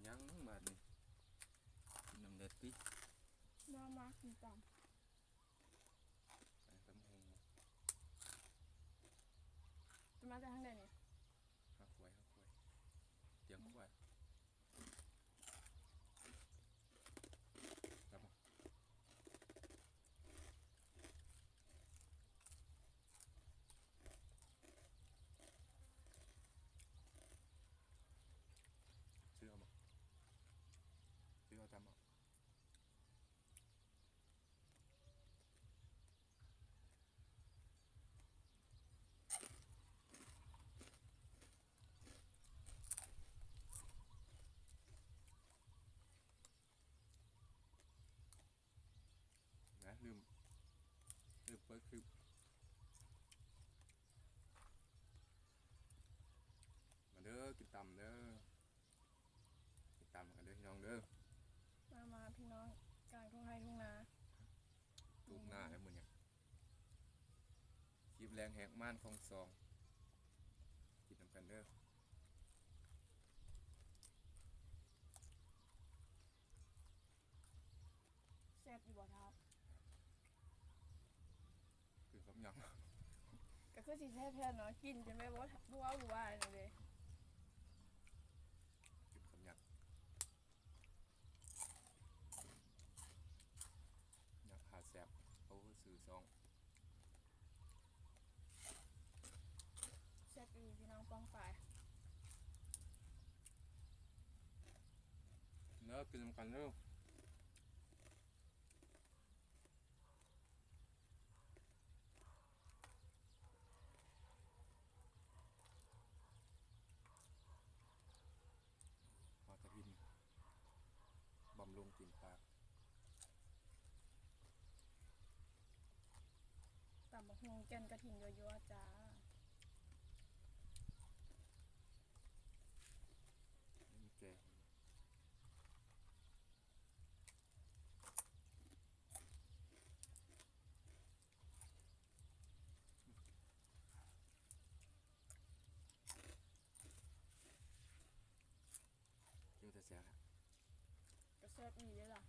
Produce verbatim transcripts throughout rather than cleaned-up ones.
ยังบาดนี่ กินน้ำเด็ดติ มามากินต ไปตำหง ำจะมาจากทางใดนี่ หาควายหาควายเตียงควายครับผม ซื้อเอาบ่ซื้อเอาจำเอา นะลืมลืมเปิดคลิป มาเด้อกินตำเด้อ กินตำกันเด้อพี่น้องเด้อ มามาพี่น้องกลางทุ่งไร่ทุ่งนา ทุกหน้าแล้วมื้อเนี่ยคลิปแรงแหกม่านของสอง กินนำกันเด้อ แซ่บอยู่บ่เท้า คือคำยัง ก็คือสิแซ่บแท้เนาะกินจนแบบว่าบัวบัวนี่เลย คือคำยัง อยากหาแซ่บเอาซื้อสอง แซ่บอีหลีพี่น้องป้องไป เลิกกินนำกันเร็ว หอดกระถินบำรุงตีนปลา ตำบักหุ่งแก่นกระถินยั่วๆจ้า นี่แกง กินแต่แซ่บ ก็แซ่บอีหลีเลยล่ะ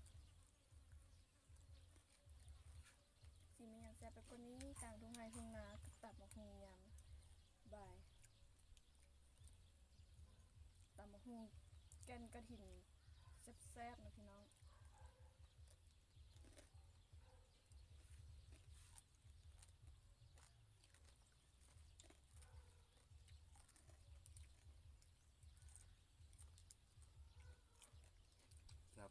สิมีหยังแซ่บไปกว่านี้กลางทุ่งไร่ทุ่งนากับตำบักหุ่งยำบ่ายตำบักหุ่งแก่นกระถินแซ่บๆนะพี่น้อง ครับ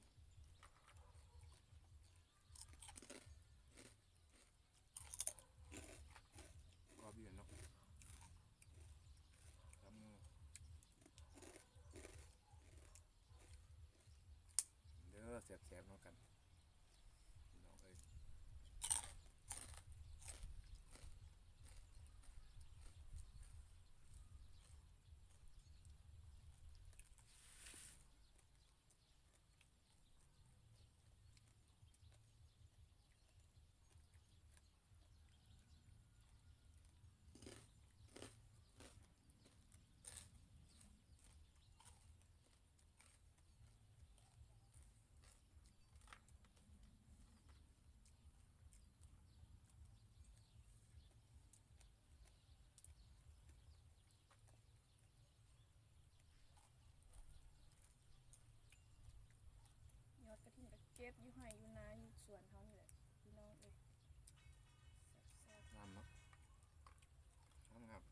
กรอบดีเนาะ ครับ เด้อแซ่บๆนำกัน พี่น้องเอ้ย ยอดกระถินก็เก็บอยู่ไร่อยู่นาอยู่สวนเฮานี่แหละพี่น้องเอ้ยแซ่บๆ น้ำเนาะ น้ำครับ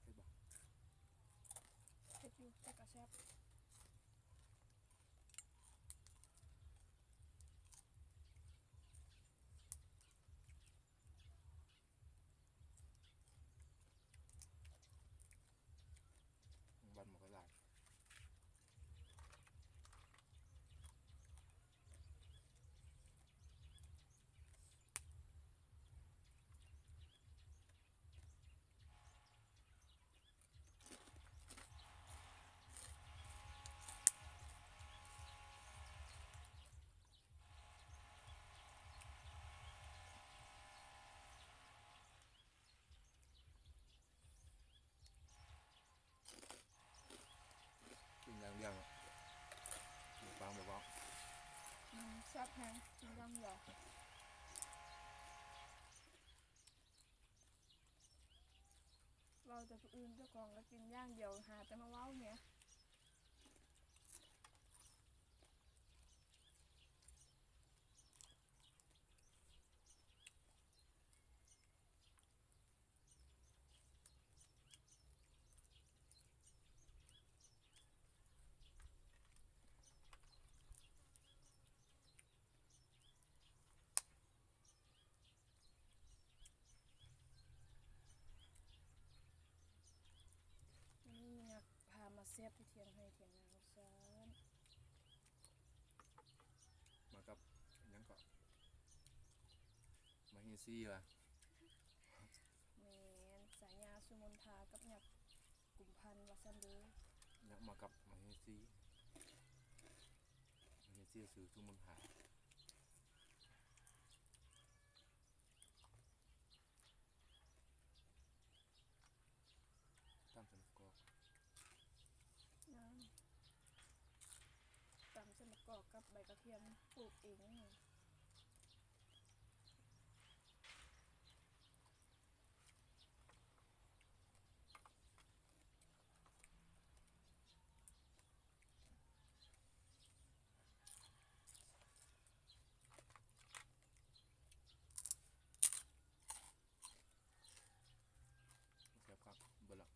เห็นปะ เผ็ดอยู่แต่ก็แซ่บ วันหมดก็หลาย แ แพงกินอย่างเดียว เราจะผู้อื่นเจ้าของก็กินอย่างเดียว หาแต่มาเว้าเนี่ย วันนี้เมียพามาแซ่บที่เถียงไฮ่เถียงนาลูกซ้อน มากับหยังก็มาเฮซี่วะ แม่นสายยาสุมนทากับหยักกุมพันธ์ว่าซั่นเด้อ หยังมากับมาเฮซี่มาเฮซี่ซื้อทุกมันหาย ตำใส่มะกอก ตำใส่มะกอกกับใบกระเทียมปลูกเอง แซ่บครับเบิดละ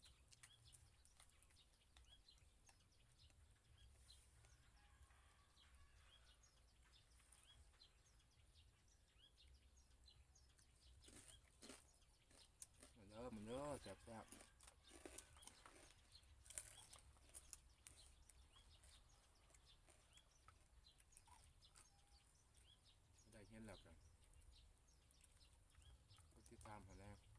มันเด้อมันเด้อแซ่บแซ่บได้เห็นแล้วกันก็ติดตามหาแน่ก็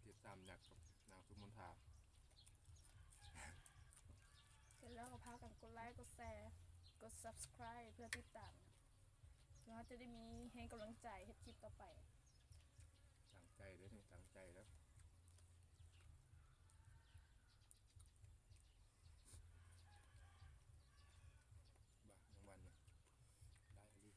ติดตามอยากกับนางสุมนทา เสร็จแล้วก็พากันกดไลค์กดแชร์กด subscribe เพื่อติดตามเพื่อจะได้มีให้กำลังใจเฮ็ดคลิปต่อไป ตั้งใจเลยนี่ตั้งใจแล้วบ้าทั้งวันเนี่ยได้อลี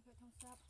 เปิดโทรศัพท์